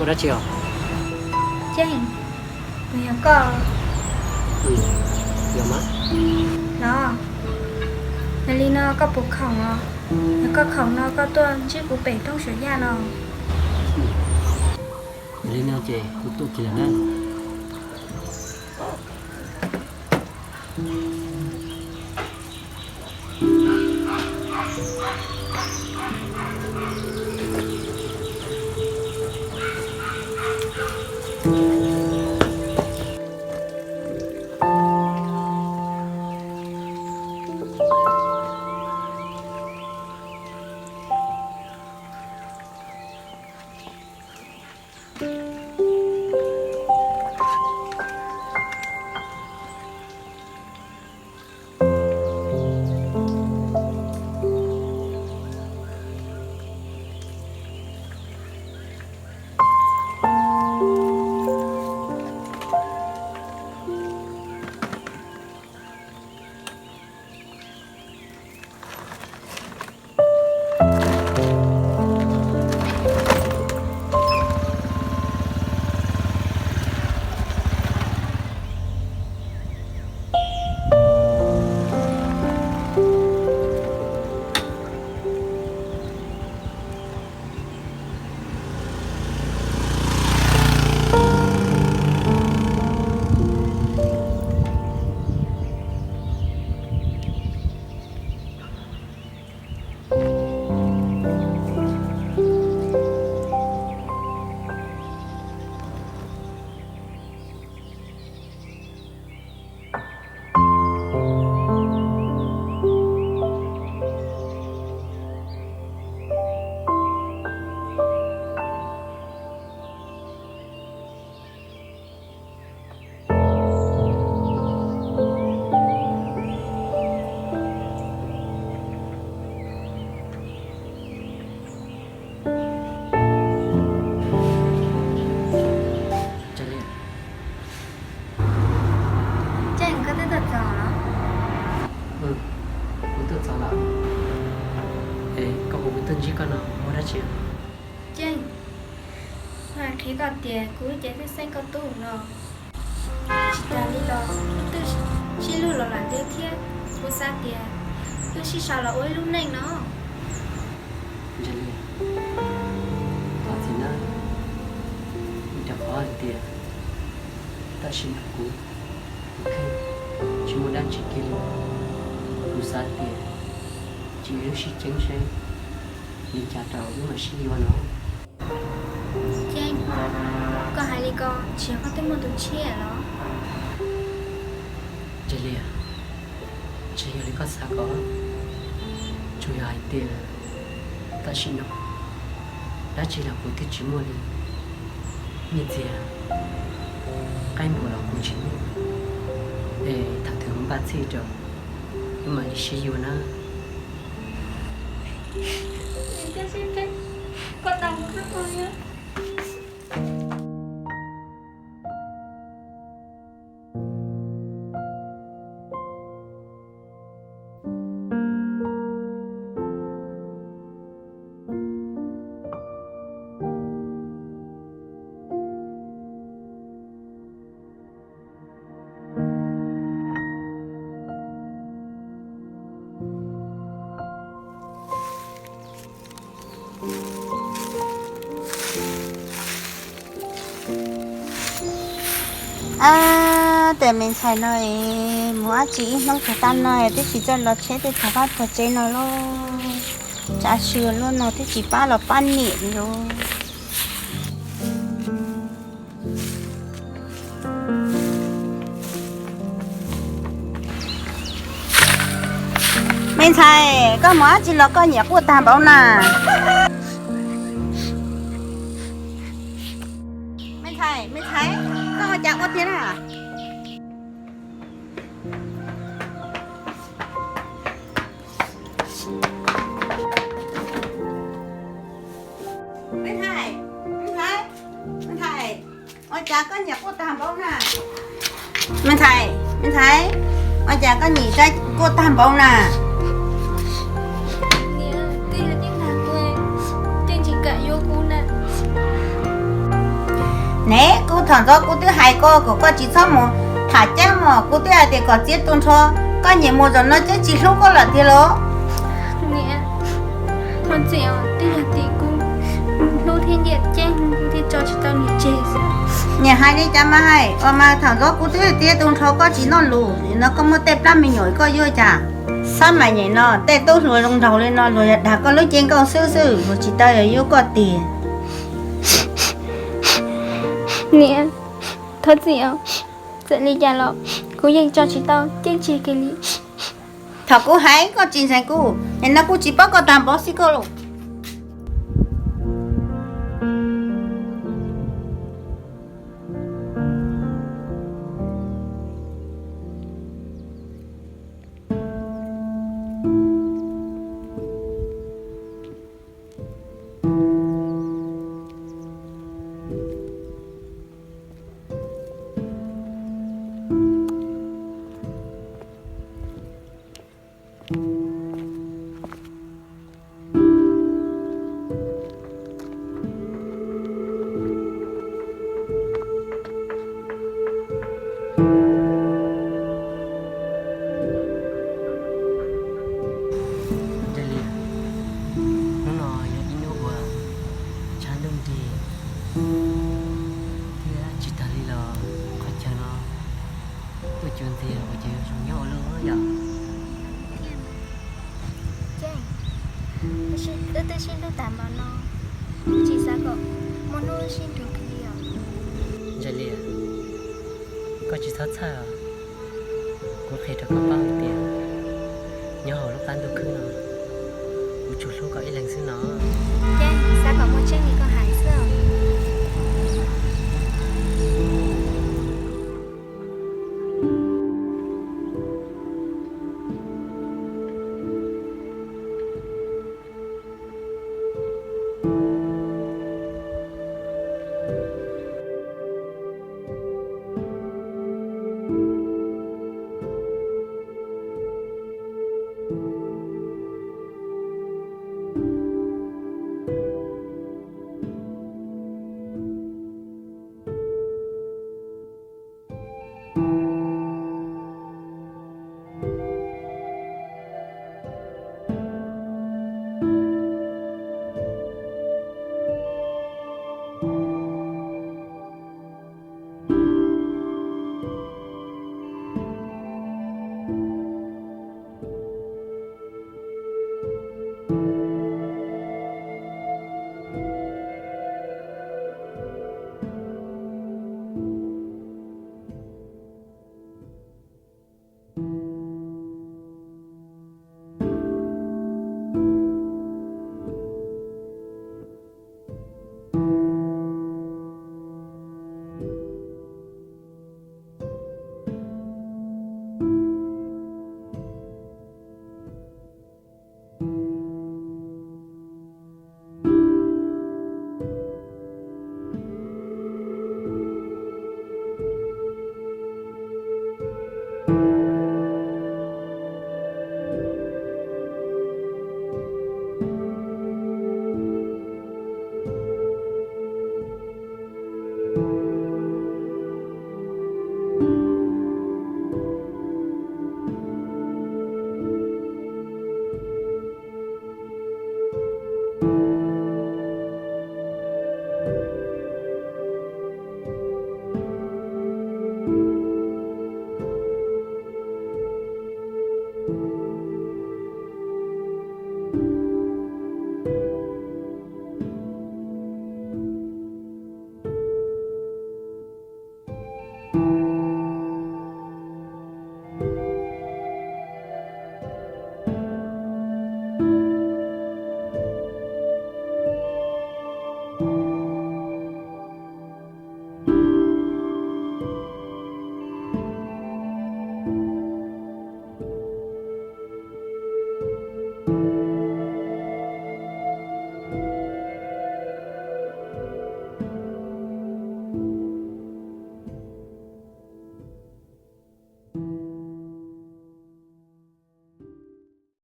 Ua dab tsi os? Ceeb, puas yog koj? Yog mas. Los, yog li no koj puas khoom os? Yog koj khoom no koj tuaj ntsib kuv pem roob Suav Yaj no. Yog li no ces kuv tuaj kiag lawm na. Ceeb, koj twb tuaj txog los? Kuv tuaj txog lawm. Es koj hu kuv tuaj ntsib koj no muaj dab tsi? Ceeb, kuv hais qhia koj tias kuv lub cev twb xeeb koj tub no. Tsis tas li los wb twb sib hlub los lawm thiab, kuv xav tias wb sib sau los ua ib lub neej no. Ntsa Liag, thov txim na, rau qhov hais tias tam sim no kuv, kuv kheej tsis muaj dab tsi kiag li. Kuv xav tias cia wb sib ceeb seb li cas rau wb mam sib yuav no. Ceeb, koj hais li ko tsis yog koj twb muaj tus tshiab los? Ntsa Liag, tsis yog li koj xav ko, tsuas yog hais tias tam sim no dab tsi los kuv twb tsis muaj li. Nyiaj txiag, qaib npua los kuv tsis muaj, es thaum twg kuv npaj txhij rau wb mam li sib yuav na. Ab, tes me ntxhais no es mus dab tsi ib hnub tag tag no twb tsis txawj los tsheb tej thov pab thov tsev no lauj. Tsav swm luaj no twb tsis pab los pab niam li lauj. Me ntxhais, koj mus dab tsi los koj nyiam quaj tag npaum na? Me ntxhais, me ntxhais, koj ua cas ua tiag na? Me ntxhais, me ntxhais, me ntxhais, ua cas koj nyiam quaj tag npaum na? Me ntxhais, me ntxhais, ua cas koj nyiam quaj tag npaum na? Niam, twb yog Ceeb nrog kuv, Ceeb tsis kam yuav kuv na. Ne, kuv thaum ntxov kuv twb hais koj kom koj tsis txhob mus tham Ceeb mog, kuv twb hais tias kom txiav tu nrho, koj nyiam mus zaum no Ceeb tsis hlub koj lawm tiag los? Niam, thov txim os, twb yog tim kuv hlub thiab nyiam Ceeb, kuv thiaj tso tsis tau nws tseg xwb. Niam hais li cas mas hais, ua mas thaum ntxov kuv twb txiav tu nrho koj tsis noj lus, no koj muaj tej plab me nyuam koj yuav cas? Xab mas nyem no tej tub hluas zoo nraug li no luag yog dag koj lub cev nkauj xwb xwb, luag tsis tau yog yuav koj tiag. Niam, thov txim os, txawm li cas los kuv yeej tso tsis tau Ceeb tseg kiag li. Thaum kuv hais koj tsis ntseeg kuv, es no kuv tsis paub koj tag npaum xij koj los. Ntsa Lis, hnub no yog ib hnub uas tshav ntuj nrig thiab tsis tag li los qhov chaw no tuaj cuag ntxiag ua cas yuav zoo nyob ua luaj yom. Thiab mas, Ceeb, wb twb sib hlub tas npaum no, tsis xav kom muaj hnub sib nrug kiag li os. Ntsa Lis, koj tsis txhob txhawj os. Kuv qhia rau koj paub hais tias nyob hauv lub qab ntuj khwb no, kuv tsuas hlub koj ib leeg xwb no. Ceeb, xav kom muaj tseeb li